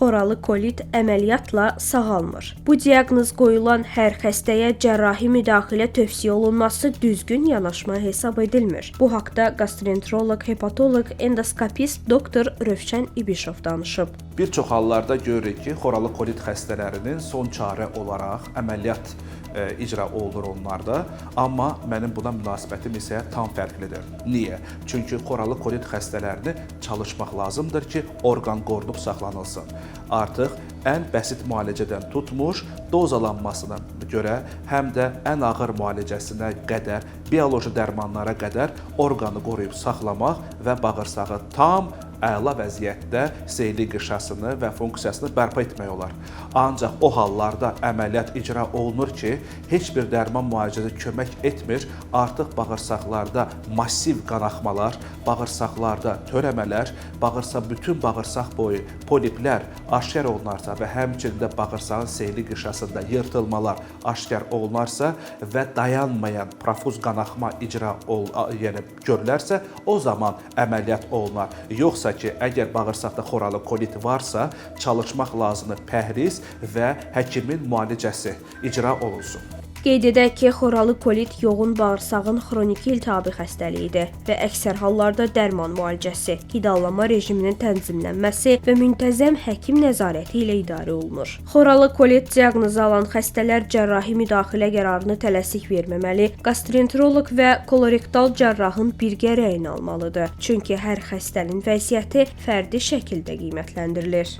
Xoralı kolit əməliyyatla sağalmır. Bu diaqnoz qoyulan hər xəstəyə cərrahi müdaxilə tövsiyə olunması düzgün yanaşma hesab edilmir. Bu haqda gastroenteroloq, hepatoloq, endoskopist doktor Rövşən İbişov danışıb. Bir çox hallarda görürük ki, xoralı kolit xəstələrinin son çarə olaraq əməliyyat icra olunur onlarda, amma mənim buna münasibətim isə tam fərqlidir. Niyə? Çünki xoralı kolit xəstələrini çalışmaq lazımdır ki, orqan qorunub saxlanılsın. Artıq ən bəsit müalicədən tutmuş dozalanmasına görə həm də ən ağır müalicəsinə qədər, bioloji dərmanlara qədər orqanı qoruyub saxlamaq və bağırsağı tam əla vəziyyətdə seyli qişasını və funksiyasını bərpa etmək olar. Ancaq o hallarda əməliyyat icra olunur ki, heç bir dərman müalicəsi kömək etmir, artıq bağırsaqlarda massiv qanaxmalar, bağırsaqlarda törəmələr, bütün bağırsaq boyu poliplər aşkar olunarsa və həmçinin də bağırsağın seyli qişasında yırtılmalar aşkar olunarsa və dayanmayan profuz qanaxma yəni görülərsə, o zaman əməliyyat olunar. Yoxsa ki, əgər bağırsaqda xoralı kolit varsa, çalışmaq lazımdır pəhriz və həkimin müalicəsi icra olunsun. Qeyd edək ki, xoralı kolit yoğun bağırsağın xroniki iltihabi xəstəliyidir və əksər hallarda dərman müalicəsi, qidalanma rejiminin tənzimlənməsi və müntəzəm həkim nəzarəti ilə idarə olunur. Xoralı kolit diaqnozu alan xəstələr cərrahi müdaxilə qərarını tələsik verməməli, gastroenteroloq və kolorektal cərrahın birgə rəyini almalıdır. Çünki hər xəstənin vəziyyəti fərdi şəkildə qiymətləndirilir.